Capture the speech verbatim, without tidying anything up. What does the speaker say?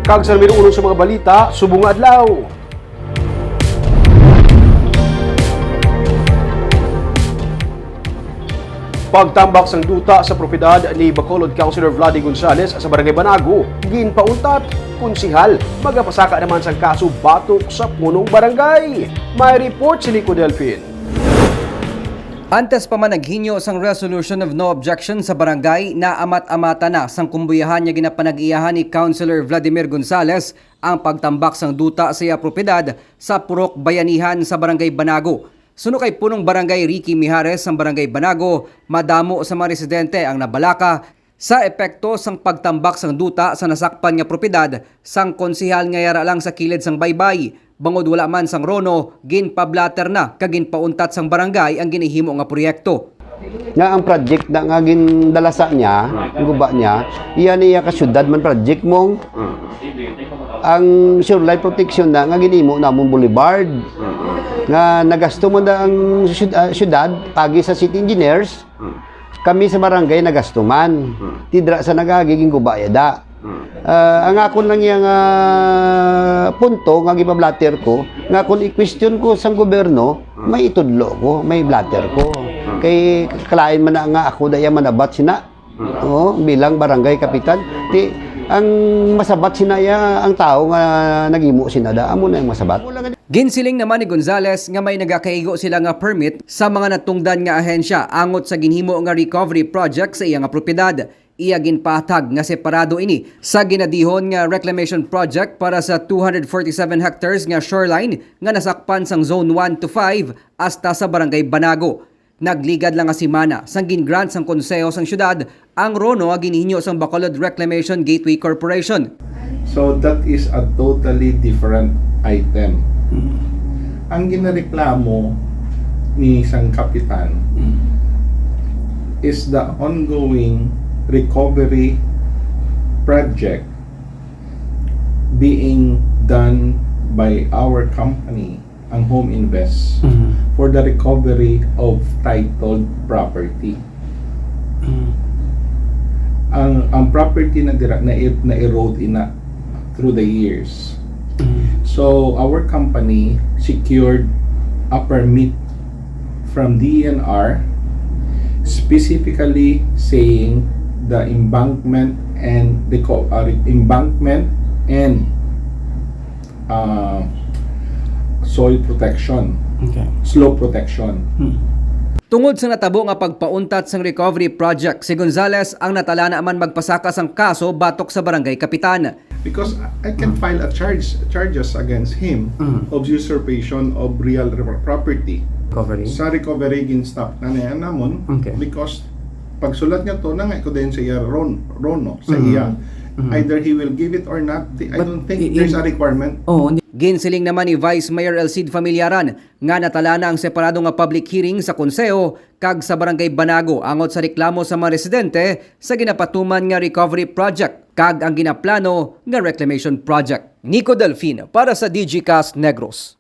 Kag sa numero uno sa mga balita subong nga adlaw. Pagtambak sang duta sa propiedad ni Bacolod Councilor Vladi Gonzales sa Barangay Banago, ginpauntat. Konsehal, magapasaka naman sang kaso batok sa punong barangay. May report si Nico Delfin. Antes pa man naghinyo sang resolution of no objection sa barangay, naamat-amatan na sang kumbuyahan nga ginapanag-iyahan ni Councilor Vladimir Gonzales ang pagtambak sang duta sa iya propiedad sa Purok Bayanihan sa Barangay Banago. Suno kay Punong Barangay Ricky Mijares sang Barangay Banago, madamo sa mga residente ang nabalaka sa epekto sang pagtambak sang duta sa nasakpan nga propiedad sang konsehal nga yara lang sa kilid sang baybay, bangod wala man sang RONO ginpablatter na kag ginpauntat sang barangay ang ginahimo nga proyekto. Nga ang project na nga gindalasa niya, ang guba niya, iya ni iya ka syudad man project mong ang shoreline protection na nga ginimo namon boulevard. Nga nagasto man na ang syud-, ah, syudad, pagi sa city engineers, kami sa barangay nagasto man. Tidra sa nagagiging guba yada. Ah, ang akon lang yang, ah, punto nga gibablatter ko, nga kung i-question ko sang gobyerno, may itudlo ko, may blatter ko. Kay kalain man na nga ako daya manabat sina. Oo, bilang barangay kapitan. Ti, ang masabat sina ya, ang tao nga naghimo sina da, amo na ang masabat. Ginsiling naman ni Gonzales nga may nagakaigo sila nga permit sa mga natungdan nga ahensya angot sa ginhimo nga recovery project sa iya nga propiedad. Iya ginpahatag nga separado ini sa ginadihon nga reclamation project para sa two hundred forty-seven hectares nga shoreline nga nasakpan sang Zone one to five hasta sa Barangay Banago. Nagligad lang nga semana sang gin-grant sang Konseho sang Syudad ang RONO nga ginhinyo sang Bacolod Reclamation Gateway Corporation. So that is a totally different item. Mm. Ang ginareklamo ni sang kapitan Mm. is the ongoing recovery project being done by our company, ang Home Invest, Mm. for the recovery of titled property. Mm. Ang, ang property na dira na, na-erode ina through the years. Mm. So our company secured a permit from D E N R specifically saying the embankment and the co-, uh, embankment and uh, soil protection, Okay. slope protection. Hmm. Tungod sa natabo nga pagpauntat sang recovery project, si Gonzales ang natalana man magpasaka sang kaso batok sa barangay kapitan. Because I can Hmm. file a charge, charges against him Hmm. of usurpation of real re-, property. Recovery? Sa recovery, gin-stop na niya namon Okay. because pagsulat nga to, nangay ko din sa iya RON-, RONO, sa Hmm. iya. Hmm. Either he will give it or not, the, I But don't think i-, there's in- a requirement. Oo, hindi. Ginsiling naman ni Vice Mayor Elcid Familiaran nga natalana ang separado nga public hearing sa Konseho kag sa Barangay Banago angot sa reklamo sa mga residente sa ginapatuman nga recovery project kag ang ginaplano nga reclamation project. Nico Delfin para sa Digicast Negros.